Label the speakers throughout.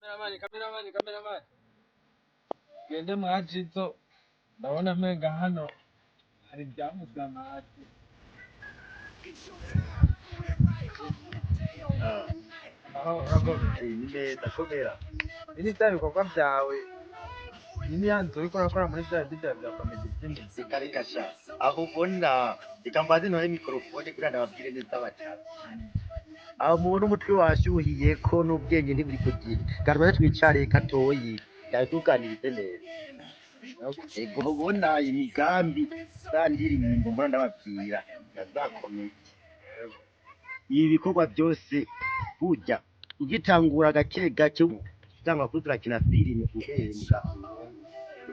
Speaker 1: Kameramani, kameramani, kameramani. Gende mwajizo ndabona amenga hano hari ibyamusamaje. Aho urakomeye.
Speaker 2: Ni neza komera.
Speaker 1: Ibi ni bya bikorwa byawe, iyi ni ya nzu uriko urakora muri bya bindi byawe bya comedy by'imiziki.
Speaker 2: Reka reka sha, aho ubona reka mbanze ntore mikorofone kugira ndababwire neza bacana. Aho mubona umutwe washuhiye ko n'ubwenge ntiburi kugira. Garura twicare gatoyi, ndabituganirize neza. Ego ubona imigambi za ndirimbo mbona ndababwira ndazakomeye. Ibi bikorwa byose burya ugitangura gake gake utangwa kuri turakina filime uhembwa.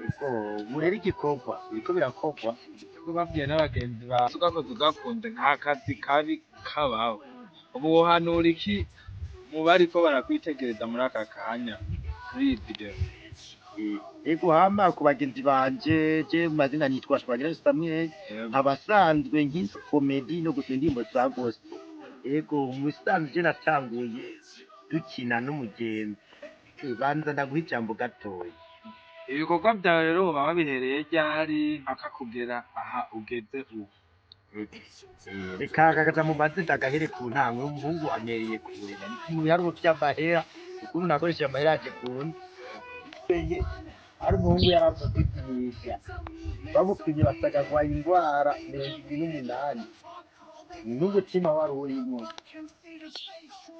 Speaker 2: Ego ubu rero igikorwa biriko birakorwa.
Speaker 1: Kubabwiye n'abagenzi bawe ugakoze ugakunze nta kazi kabi kabaho. Ubu wohanura iki mu bariko barakwitegereza muri aka kanya muri iyi video?
Speaker 2: Ego hama ku bagenzi banje, je mu mazina nitwa Twagira Samuel, abasanzwe nk'izo komedi no gusa indirimbo za gospel. Ego mu bisanzwe je natanguye dukina n'umugenzi. Banza ndaguha ijambo gatoya.
Speaker 1: Ibikorwa byawe rero woba wabihereye ryari mpaka kugera aha ugeze ubu?
Speaker 2: Reka kakaza mu mazi ndagahere ku ntango, umuhungu ampereye kure. Mu biharuro vy'amahera, ukuntu nakoresheje amahera yaje kuntu. Ari umuhungu yaravuze kwipimisha, bamupimye basanga agwaye ingwara 28 n'umutima wari urimwo.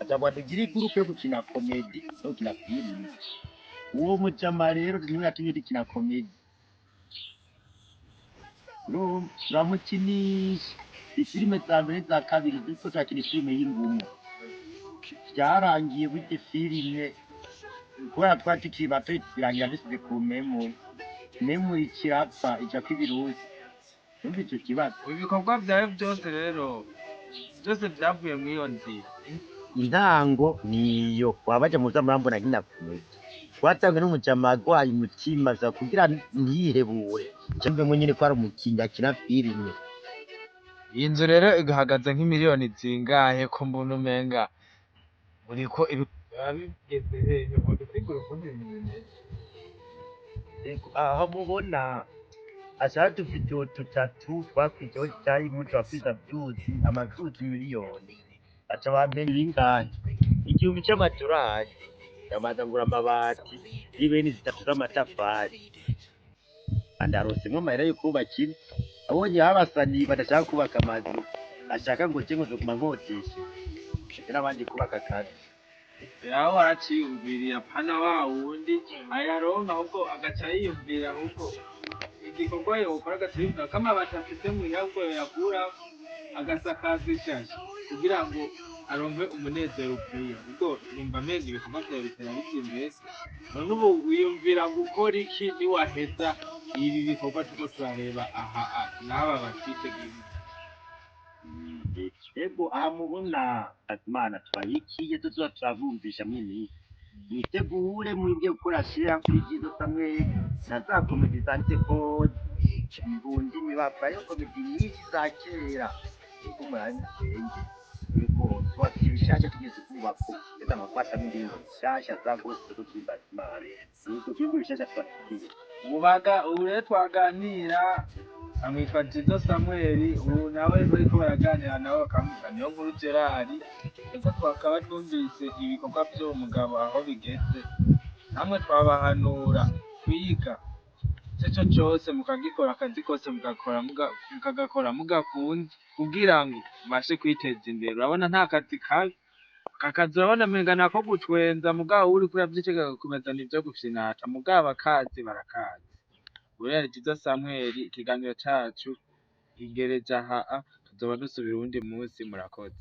Speaker 2: Aca ngo tugire igurupe yo gukina komedi no gukina filime. Uwo mujama rero niwe yatumye dukina komedi. Urumva, turamukinisha ifilime za mbere za kabiri turiko turakina ifilime y'ingumu. Vyarangiye burya filime kubera twari tukiri bato birangira dusize ku memori. Memori kirapfa ijako ibirusi. Urumva ico kibazo?
Speaker 1: Ibikorwa byawe byose rero byose byavuye muri iyo nzira.
Speaker 2: Intango niyo wabaje muza murambona nkina komedi. Twatanzwe n'umujama agwaye umutima aza kugira ntiyihebure. Cembe nyene ko ari umukinyi akina filime.
Speaker 1: Iyi nzu rero ihagaze nk'imiliyoni zingahe ko mbona umenga uriko biba bigeze hehe udusigura ukundi ibintu bimeze?
Speaker 2: Ego, aho mubona ashaka tuvidewo tutatu twakwijeho carimwe turakwiza vyuzi amavyuzi miliyoni aca bamenya bingahe 1000 c'amadorari ndabanza ngura amabati y'ibeni zitatu z'amatafari andarosemwo amahera yo kubaka inzu. Abonye babasanii badashaka kubaka amazu ashaka ngo je ngo nzoguma nkodesha n'abandi kubaka akazi.
Speaker 1: Aho waraciyumviriye apana wa wundi ayaronka ahubwo agaca yiyumvira ahubwo igikorwa yokora agaca yiyumvira ko amabati afise muhira ahubwo yoyakura agasakaza ishashe kugira ngo aronke umunezero ukwiye. Ubwo numva amenga ibikorwa vyawe bitera bija imbere. None ubu wiyumvira gukora iki niwaheza ibi bikorwa turiko turareba aha n'aba batwitegereza?
Speaker 2: Ego aha mubona Imana twayikiye tuzoza turabumvisha mw'iyi minsi. Mwitegure mwibwe gukora share kuri Jizo Samuel na za komedi zanditseko imbundi imibabaro komedi nyinshi za kera. Ego murabisenge. Ego twafite ibishasha tugeze kubaka ndetse amakwata n'indirimbo zishasha za gospel zo guhimbaza Imana. Ego twebwe ibishasha twafitiye.
Speaker 1: Mubaga ubu rero twaganira amwitwa Jizo Samuel, ubu nawe bariko baraganira nawe bakamwita Niyonkuru Gerard. Ese twakaba twumvise ibikorwa vy'uwo mugabo aho bigeze, namwe twabahanura kwiga ico cose mukagikora, akazi kose mugakora mukagakora mugakunze kugira ngo mubashe kwiteza imbere. Urabona nta kazi kabi aka kazi, urabona umenga nako gutwenza mugabo uriko uravyitega gakomeza nivyo gufyinata, mugabo abakazi barakazi. Ubu Jizo Samuel, ikiganiro cacu kigereje aha, tuzoba dusubira uwundi musi, murakoze.